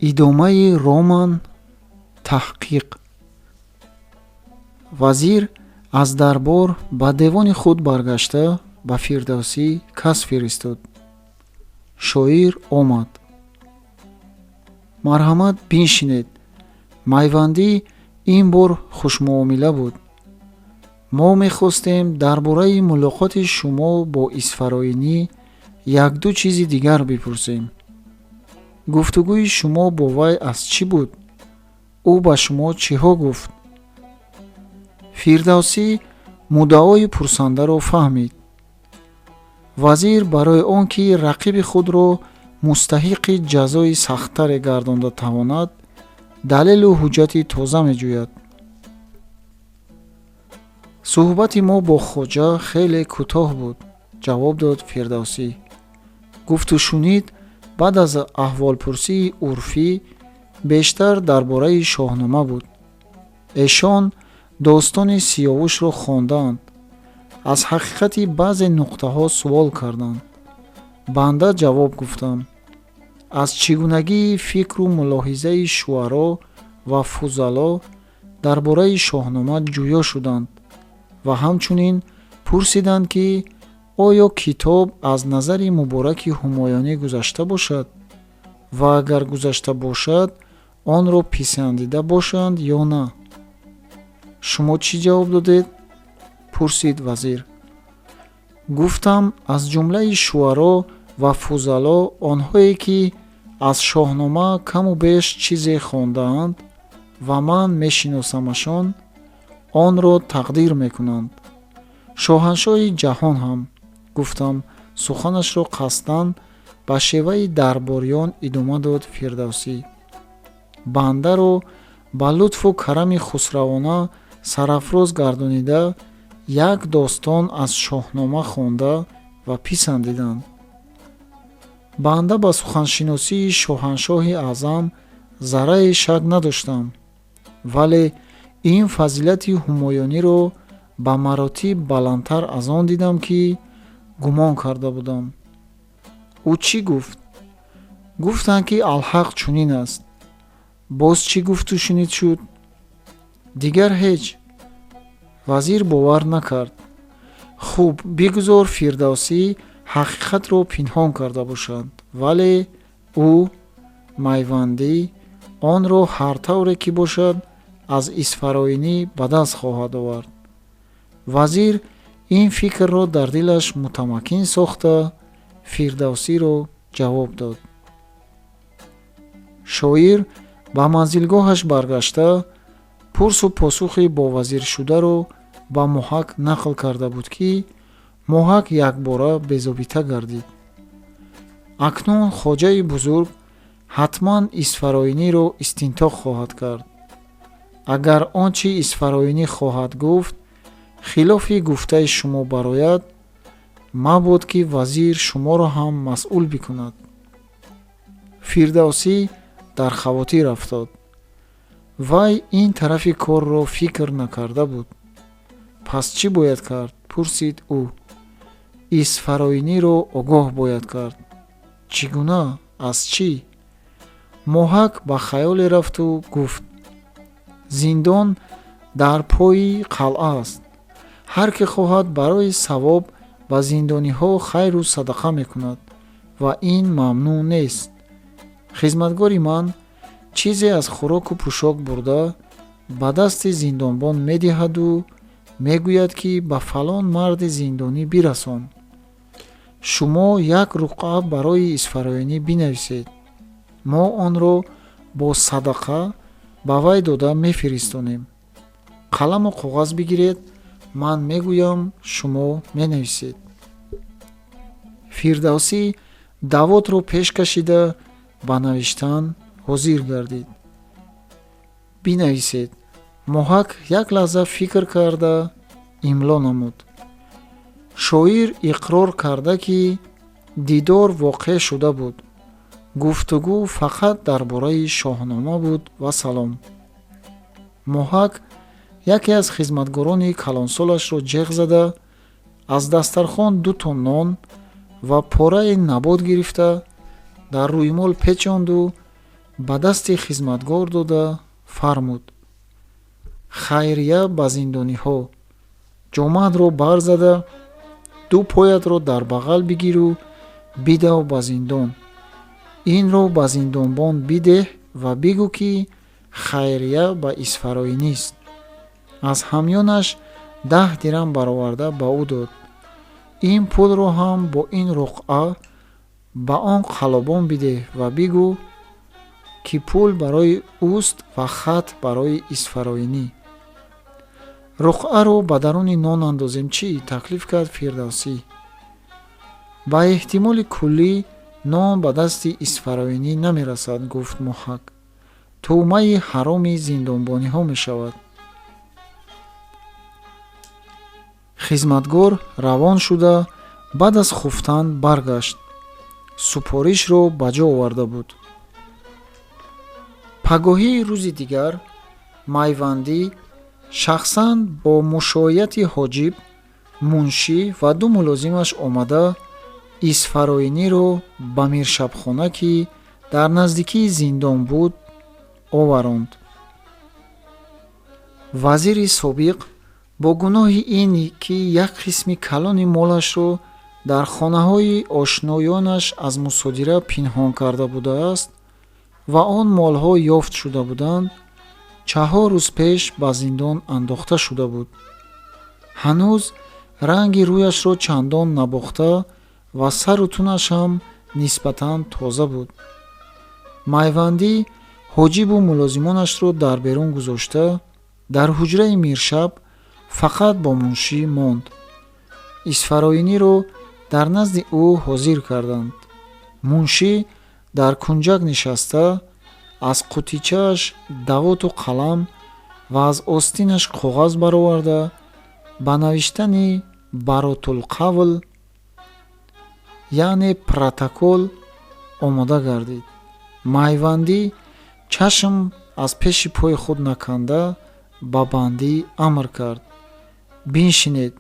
Идомаи роман. Таҳқиқ. Вазир аз дарбор ба девони худ баргашта, ба Фирдавсӣ кас фиристод. Шоир омад. Марҳамат, биншинед. Майвандӣ ин бор хушмуомила буд. Мо мехостем дар бораи мулоқоти шумо бо Исфароинӣ якду чизи дигар бипурсем. Гуфтугӯи шумо бо вай аз чӣ буд? Ӯ ба шумо чиҳо гуфт? Фирдавсӣ муддаои пурсандаро фаҳмид. Вазир барои он ки рақиби худро мустаҳиқи ҷазои сахттаре гардонда тавонад, далелу ҳуҷҷати тоза меҷӯяд. Суҳбати мо бо хоҷа хеле кӯтоҳ буд, ҷавоб дод Фирдавсӣ. Гуфту шунид баъд аз аҳволпурсии урфӣ бештар дар бораи Шоҳнома буд. Эшон достони Сиёвушро хондаанд, аз ҳақиқати баъзе нуқтаҳо суол карданд. Банда ҷавоб гуфтам. Аз чӣ гунагии фикру мулоҳизаи шуаро ва фузало дар бораи Шоҳнома ҷӯё шуданд ва ҳамчунин пурсиданд, ки оё китоб аз назари мубораки Ҳумоюнӣ гузашта бошад ва агар гузашта бошад, онро писандида бошанд ё на. Шумо чӣ ҷавоб додед? Пурсид вазир. Гуфтам, аз ҷумлаи шуаро ва фузало онҳое ки аз Шоҳнома каму беш чизе хондаанд ва ман мешиносамашон, онро тақдир мекунанд. Шоҳаншоҳи ҷаҳон ҳам, гуфтам, суханашро қасдан ба шеваи дарбориён идома дод Фирдавсӣ. Бандаро ба лутфу карами хусравона сарафроз гардонида, як достон аз Шоҳнома хонда ва писандиданд. Банда ба суханшиносии шоҳаншоҳи аъзам заррае шак надоштам, вале ин фазилати ҳумоюниро ба маротиб баландтар аз он дидам, ки гумон карда будам. Ӯ чӣ гуфт? Гуфтанд, ки алҳақ чунин аст. Боз чӣ гуфту шунид шуд? Дигар ҳеҷ. Вазир бовар накард. Хуб, бигузор Фирдавсӣ ҳақиқатро пинҳон карда бошад, вале ӯ, Майвандӣ, онро ҳар тавре ки бошад, аз Исфароинӣ ба даст хоҳад овард. Вазир ин фикрро дар дилаш мутамаккин сохта, Фирдавсиро ҷавоб дод. Шоир ба манзилгоҳаш баргашта, пурсу посухи бо вазиршударо ба Моҳак нақл карда буд, ки Моҳак якбора безобита гардид. Акнун хоҷаи бузург ҳатман Исфароиниро истинтоқ хоҳад кард. Агар он чи Исфароинӣ хоҳад гуфт, хилофи гуфтаи шумо барояд, мабод ки вазир шуморо ҳам масъул бикунад. Фирдавсӣ дар хавотир афтод. Вай ин тарафи корро фикр накарда буд. Пас чӣ бояд кард? Пурсид ӯ. Исфароиниро огоҳ бояд кард. Чӣ гуна? Аз чӣ? Моҳак ба хаёле рафту гуфт: зиндон дар пои қалъа аст. Ҳар ки хоҳад, барои савоб ба зиндониҳо хайру садақа мекунад ва ин мамнӯъ нест. Хизматгори ман чизе аз хӯроку пӯшок бурда, ба дасти зиндонбон медиҳаду мегӯяд, ки ба фалон марди зиндонӣ бирасон. Шумо як руқъа барои Исфароинӣ бинависед. Мо онро бо садақа ба вай дода мефиристонем. Қаламу коғаз бигиред, ман мегӯям, шумо менависед. Фирдавсӣ давотро пеш кашида, ба навиштан ҳозир гардид. Бинависед. Моҳак як лаҳза фикр карда, имло намуд. Шоир иқрор карда, ки дидор воқеъ шуда буд, гуфтугӯ фақат дар бораи Шоҳнома буд ва салом. Моҳак яке аз хизматгорони калонсолашро ҷеғ зада, аз дастархон дуто нон ва пораи набот гирифта, дар рӯймол печонду ба дасти хизматгор дода фармуд: хайрия ба зиндониҳо, ҷомаатро барзада, ду поятро дар бағал бигиру бидав ба зиндон. Инро ба зиндонбон бидеҳ ва бигӯ, ки хайрия ба Исфароинист. Аз ҳамёнаш 10 дирам бароварда ба ӯ дод. Ин пулро ҳам бо ин руқъа ба он қалобон бидеҳ ва бигӯ, ки пул барои ӯст ва хат барои Исфароинӣ. Руқъаро ба даруни нон андозем чӣ? Таклиф кард Фирдавсӣ. Ба эҳтимоли куллӣ нон ба дасти Исфароинӣ намерасад, гуфт Муҳак. Тӯъмаи ҳароми зиндонбониҳо мешавад. Хизматгор равон шуда баъд аз хуфтан баргашт. Супоришро ба ҷо оварда буд. Пагоҳии рӯзи дигар Майвандӣ шахсан бо мушояти ҳоҷиб, муншӣ ва ду мулозимаш омада Исфароиниро ба миршабхона, ки дар наздикии зиндон буд, оваронд. Вазири собиқ бо гуноҳи ин, ки як қисми калони молашро дар хонаҳои ошноёнаш аз мусодира пинҳон карда будааст ва он молҳо ёфт шуда буданд, 4 рӯз пеш ба зиндон андохта шуда буд. Ҳанӯз ранги рӯяшро чандон набохта ва сару тунаш ҳам нисбатан тоза буд. Майвандӣ ҳоҷибу мулозимонашро дар берун гузошта, дар ҳуҷраи миршаб фақат бо муншӣ монд. Исфароиниро дар назди ӯ ҳозир карданд. Муншӣ дар кунҷак нишаста, аз қутичааш давоту қалам ва аз остинаш коғаз бароварда, ба навиштани баротулқавл, яъне протокол, омода гардид. Майвандӣ чашм аз пеши пои худ наканда ба бандӣ амр кард: биншинед.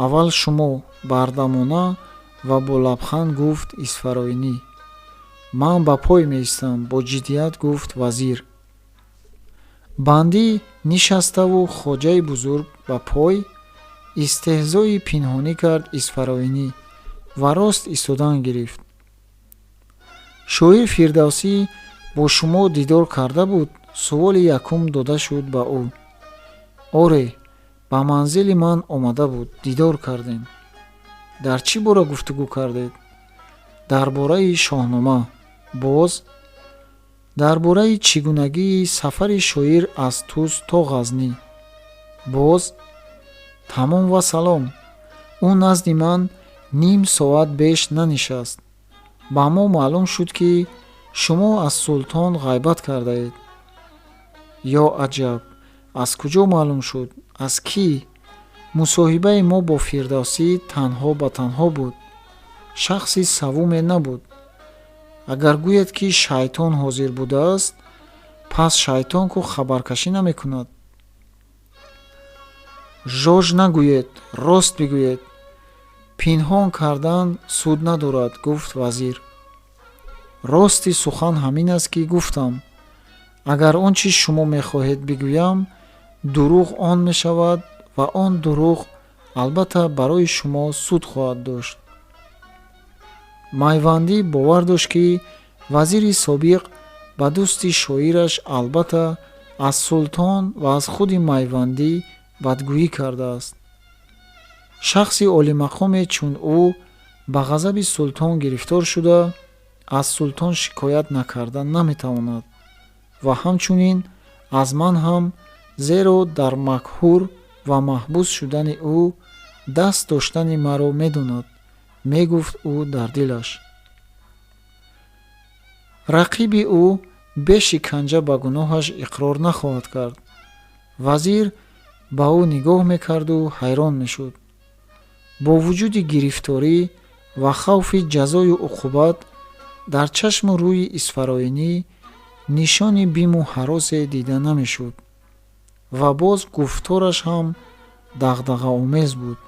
Аввал шумо, бардамона ва бо лабханд гуфт Исфароинӣ. Ман ба пой меистам, бо ҷиддият гуфт вазир. Бандӣ нишаставу хоҷаи бузург ба пой истеҳзои пинҳонӣ кард Исфароинӣ ва рост истодан гирифт. Шоир Фирдавсӣ бо шумо дидор карда буд? Суоли якум дода шуд ба ӯ. Оре, ба манзили ман омада буд, дидор кардем. Дар чӣ бора гуфтугӯ кардед? Дар бораи Шоҳнома. Боз дар бораи чӣ гунагии сафари шоир аз Тус то Ғазнӣ. Боз тамом ва салом. Ӯ назди ман ним соат беш нанишаст. Ба мо маълум шуд, ки шумо аз султон ғайбат кардаед. Ё аҷаб, аз куҷо маълум шуд? Аз кӣ? Мусоҳибаи мо бо Фирдавсӣ танҳо ба танҳо буд. Шахси саввуме набуд. Агар гӯяд, ки шайтон ҳозир будааст, пас шайтон ку хабаркашӣ намекунад. Жож нагӯед, рост бигӯед. Пинҳон кардан суд надорад, гуфт вазир. Рости сухан ҳамин аст, ки гуфтам. Агар он чи шумо мехоҳед бигӯям, дурӯғ он мешавад ва он дурӯғ албатта барои шумо суд хоҳад дошт. Майвандӣ бовар дошт, ки вазири собиқ ба дӯсти шоираш албатта аз султон ва аз худи Майвандӣ бадгӯӣ кардааст. Шахси олимақоме чун ӯ ба ғазаби султон гирифтор шуда, аз султон шикоят накарда наметавонад ва ҳамчунин аз ман ҳам, зеро дар макҳур ва маҳбус шудани ӯ даст доштани маро медонад, мегуфт ӯ дар дилаш. Рақиби ӯ бе шиканҷа ба гуноҳаш иқрор нахоҳад кард. Вазир ба ӯ нигоҳ мекарду ҳайрон мешуд. Бо вуҷуди гирифторӣ ва хавфи ҷазою уқубат дар чашму рӯи Исфароинӣ нишони биму ҳаросе дида намешуд ва боз гуфтораш ҳам дағдағаомез буд.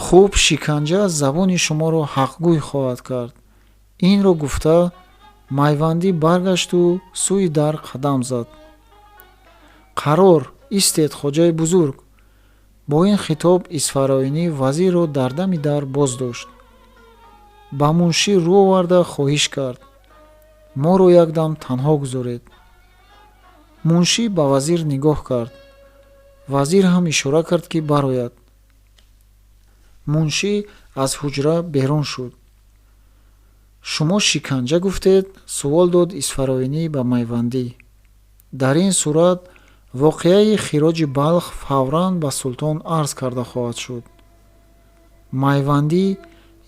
Хуб, шиканҷа забони шуморо ҳақгӯй хоҳад кард. Инро гуфта Майвандӣ баргашту сӯи дар қадам зад. Қарор, истед, хоҷаи бузург! Бо ин хитоб Исфароинӣ вазирро дар дами дар боз дошт. Ба муншӣ рӯ оварда хоҳиш кард: моро якдам танҳо гузоред. Муншӣ ба вазир нигоҳ кард. Вазир ҳам ишора кард, ки барояд. Муншӣ аз ҳуҷра берун шуд. Шумо шиканҷа гуфтед? Суол дод Исфароинӣ ба Майвандӣ. Дар ин сурат воқеаи хироҷи Балх фавран ба султон арз карда хоҳад шуд. Майвандӣ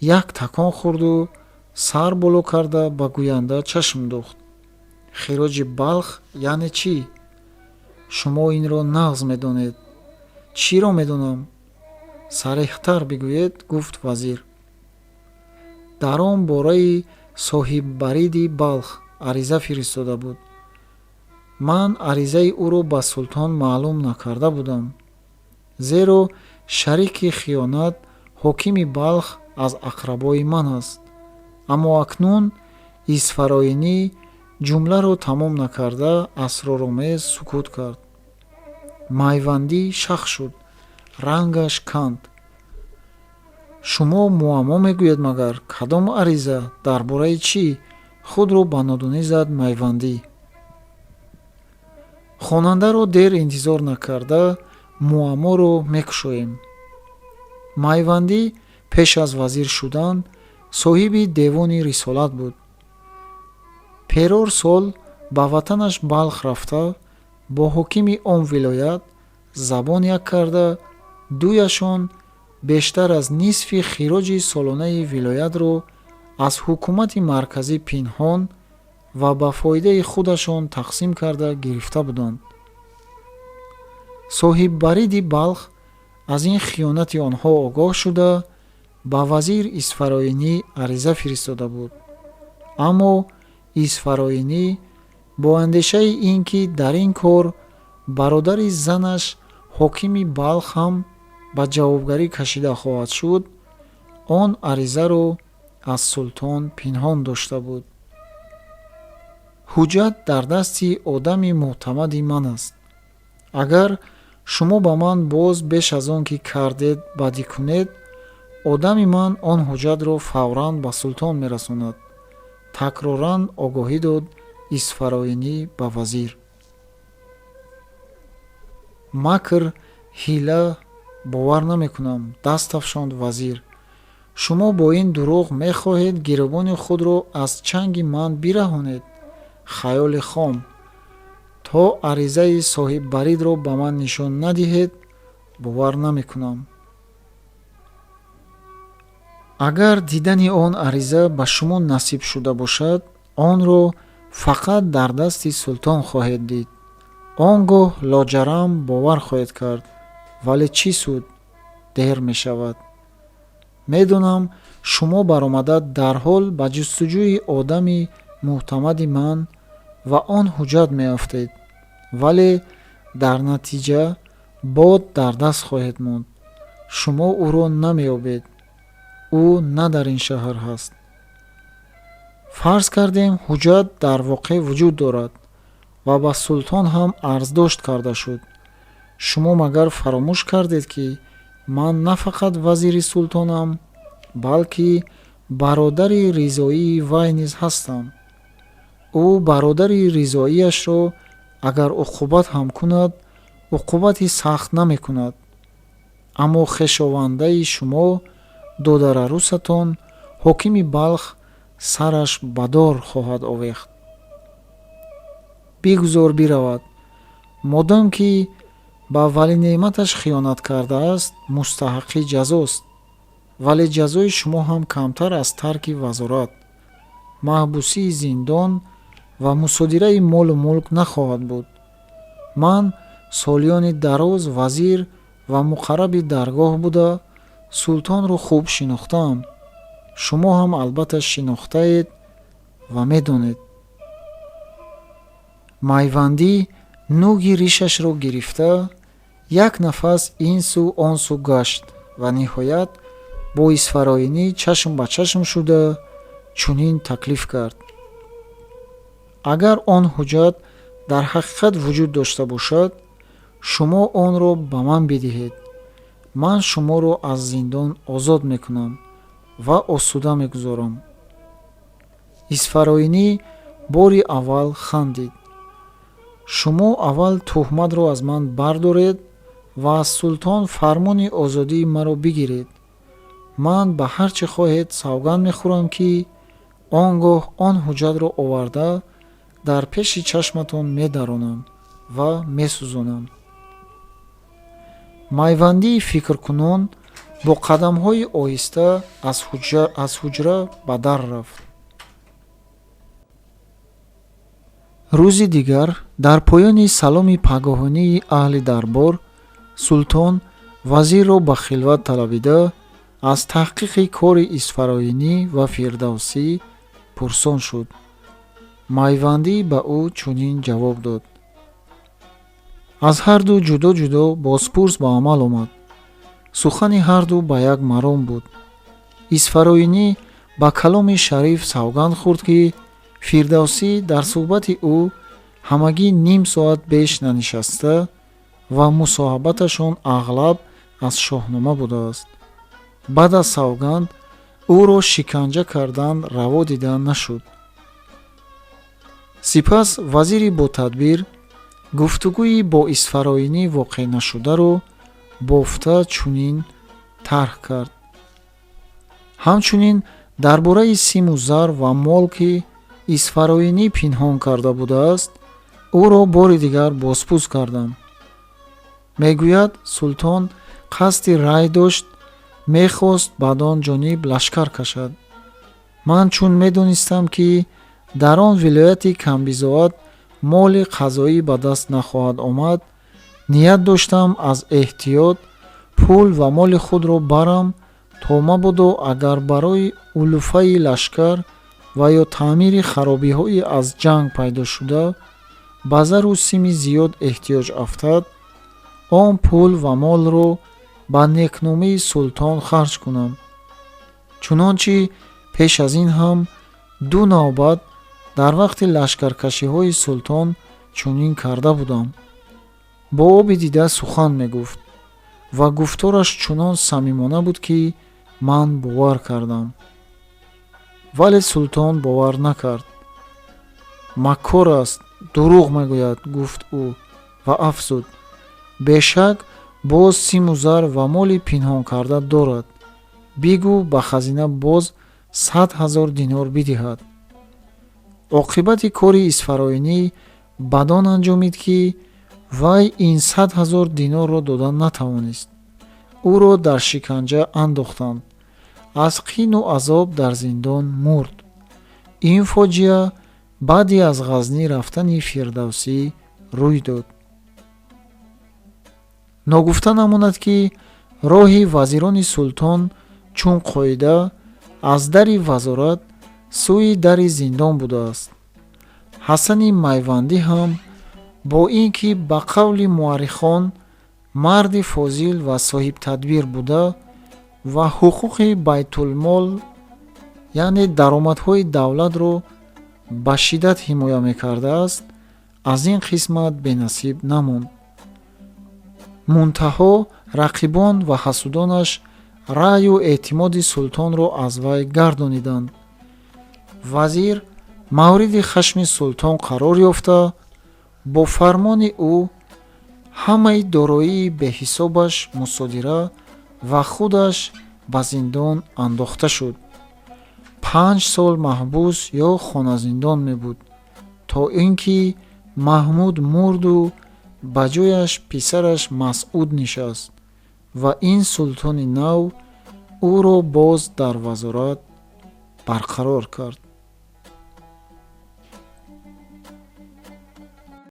як такон хӯрду сар боло карда ба гӯянда чашм духт. Хироҷи Балх яъне чӣ? Шумо инро нағз медонед. Чиро медонам? Сареҳтар бигӯед, гуфт вазир. Дар он бораи соҳиббариди Балх ариза фиристода буд. Ман аризаи ӯро ба султон маълум накарда будам, зеро шарики хиёнат ҳокими Балх аз ақрабои ман аст. Аммо акнун Исфароинӣ ҷумларо тамом накарда асроромез сукут кард. Майвандӣ шах шуд, рангаш канд. Шумо муаммо мегӯед магар? Кадом ариза? Дар бораи чӣ? Худро ба нодонӣ зад Майвандӣ. Хонандаро дер интизор накарда муамморо мекушоем. Майвандӣ пеш аз вазир шудан соҳиби девони рисолат буд. Перор сол ба ватанаш Балх рафта, бо ҳокими он вилоят забон як карда, дуяшон бештар аз нисфи хироҷи солонаи вилоятро аз ҳукумати марказӣ пинҳон ва ба фоидаи худашон тақсим карда гирифта буданд. Соҳиббариди Балх аз ин хиёнати онҳо огоҳ шуда, ба вазир Исфароинӣ ариза фиристода буд. Аммо Исфароинӣ бо андешаи ин ки дар ин кор бародари занаш ҳокими Балх ҳам ба ҷавобгарӣ кашида хоҳад шуд, он аризаро аз султон пинҳон дошта буд. Ҳуҷҷат дар дасти одами мӯътамади ман аст. Агар шумо ба ман боз беш аз он ки кардед бадӣ кунед, одами ман он ҳуҷҷатро фавран ба султон мерасонад, такроран огоҳӣ дод Исфароинӣ ба вазир. Макр, ҳила, бовар намекунам, даст афшонд вазир. Шумо бо ин дурӯғ мехоҳед гиребони худро аз чанги ман бираҳонед. Хаёли хом. То аризаи соҳиббаридро ба ман нишон надиҳед, бовар намекунам. Агар дидани он ариза ба шумо насиб шуда бошад, онро фақат дар дасти султон хоҳед дид. Он гоҳ лоҷарам бовар хоҳед кард. Вале чӣ суд? Дер мешавад. Медонам, шумо баромада дарҳол ба ҷустуҷӯи одами мӯътамади ман ва он ҳуҷҷат меафтед, вале дар натиҷа бод дар даст хоҳед монд. Шумо ӯро намеёбед. Ӯ на дар ин шаҳр ҳаст. Фарз кардем, ҳуҷҷат дар воқеъ вуҷуд дорад ва ба султон ҳам арздошт карда шуд. Шумо магар фаромӯш кардед, ки ман на фақат вазири султонам, балки бародари ризоии вай низ ҳастам. Ӯ бародари ризоияшро агар уқубат ҳам кунад, уқубати сахт намекунад. Аммо хешовандаи шумо, додарарӯсатон, ҳокими Балх, сараш ба дор хоҳад овехт. Бигузор биравад. Модом ки ба валинеъматаш хиёнат кардааст, мустаҳаққи ҷазост. Вале ҷазои шумо ҳам камтар аз тарки вазорат, маҳбусии зиндон ва мусодираи молу мулк нахоҳад буд. Ман солиёни дароз вазир ва муқарраби даргоҳ буда, султонро хуб шинохтаам. Шумо ҳам албатта шинохтаед ва медонед. Майвандӣ нуги ришашро гирифта, як нафас ин сӯ он сӯ гашт ва ниҳоят бо Исфароинӣ чашм ба чашм шуда чунин таклиф кард. Агар он ҳуҷҷат дар ҳақиқат вуҷуд дошта бошад, шумо онро ба ман бидиҳед. Ман шуморо аз зиндон озод мекунам ва осуда мегузорам. Исфароинӣ бори аввал хандид. Шумо аввал туҳматро аз ман бардоред ва аз султон фармони озодии маро бигиред. Ман ба ҳар чӣ хоҳед савганд мехӯрам, ки он гоҳ он ҳуҷҷатро оварда дар пеши чашматон медаронам ва месӯзонам. Майвандии фикркунон бо қадамҳои оҳиста аз ҳуҷра ба дар рафт. Рӯзи дигар дар поёни саломи пагоҳонии аҳли дарбор султон вазирро ба хилват талабида аз таҳқиқи кори Исфароинӣ ва Фирдавсӣ пурсон шуд. Майвандӣ ба ӯ чунин ҷавоб дод: аз ҳарду ҷудо ҷудо бозпурс ба амал омад. Сухани ҳарду ба як маром буд. Исфароинӣ ба каломи шариф савганд хӯрд, ки Фирдавсӣ дар суҳбати ӯ ҳамагӣ ним соат беш нанишаста ва мусоҳибаташон ағлаб аз Шоҳнома будааст. Баъд аз савганд ӯро шиканҷа кардан раво дида нашуд. Сипас вазири ботадбир гуфтугӯи бо Исфароинӣ воқеъ нашударо бофта чунин тарҳ кард. Ҳамчунин дар бораи симу зар ва мол, ки Исфароинӣ пинҳон карда будааст, ӯро бори дигар бозпурс кардам. Мегӯяд, султон қасди рай дошт, мехост бад он ҷониб лашкар кашад. Ман чун медонистам, ки дар он вилояти камбизоат моли қазоӣ ба даст нахоҳад омад, ният доштам аз эҳтиёт пул ва моли худро барам, то мабодо агар барои улуфаи лашкар ва ё таъмири харобиҳои аз ҷанг пайдо шуда ба зару сими зиёд эҳтиёҷ афтад, он пул ва молро ба некномии султон харҷ кунам. Чунончи пеш аз ин ҳам ду навбат дар вақти лашкаркашиҳои султон чунин карда будам. Бо оби дида сухан мегуфт ва гуфтораш чунон самимона буд, ки ман бовар кардам. Вале султон бовар накард. Маккор аст, дурӯғ мегӯяд, гуфт ӯ ва афзуд: бешак боз симу зар ва моли пинҳон карда дорад. Бигӯ ба хазина боз 100 000 динор бидиҳад. Оқибати кори Исфароинӣ бадон анҷомид, ки вай ин 100 000 динорро дода натавонист. Ӯро дар шиканҷа андохтанд. Аз қину азоб дар зиндон мурд. Ин фоҷиа баъди аз Ғазнӣ рафтани Фирдавсӣ рӯй дод. Ногуфта намонад, ки роҳи вазирони султон чун қоида аз дари вазорат сӯи дари зиндон будааст. Ҳасани Майвандӣ ҳам бо ин ки ба қавли муаррихон марди фозил ва соҳибтадбир буда ва ҳуқуқи байтулмол, яъне даромадҳои давлатро ба шиддат ҳимоя мекардааст, аз ин қисмат бенасиб намонд. Мунтаҳо рақибон ва ҳасудонаш раъю эътимоди султонро аз вай гардониданд. Вазир мавриди хашми султон қарор ёфта, бо фармони ӯ ҳамаи дороии беҳисобаш мусодира ва худаш ба зиндон андохта шуд. 5 сол маҳбус ё хоназиндон мебуд, то ин ки Маҳмуд мурду ба ҷояш писараш Масъуд нишаст ва ин султони нав ӯро боз дар вазорат барқарор кард.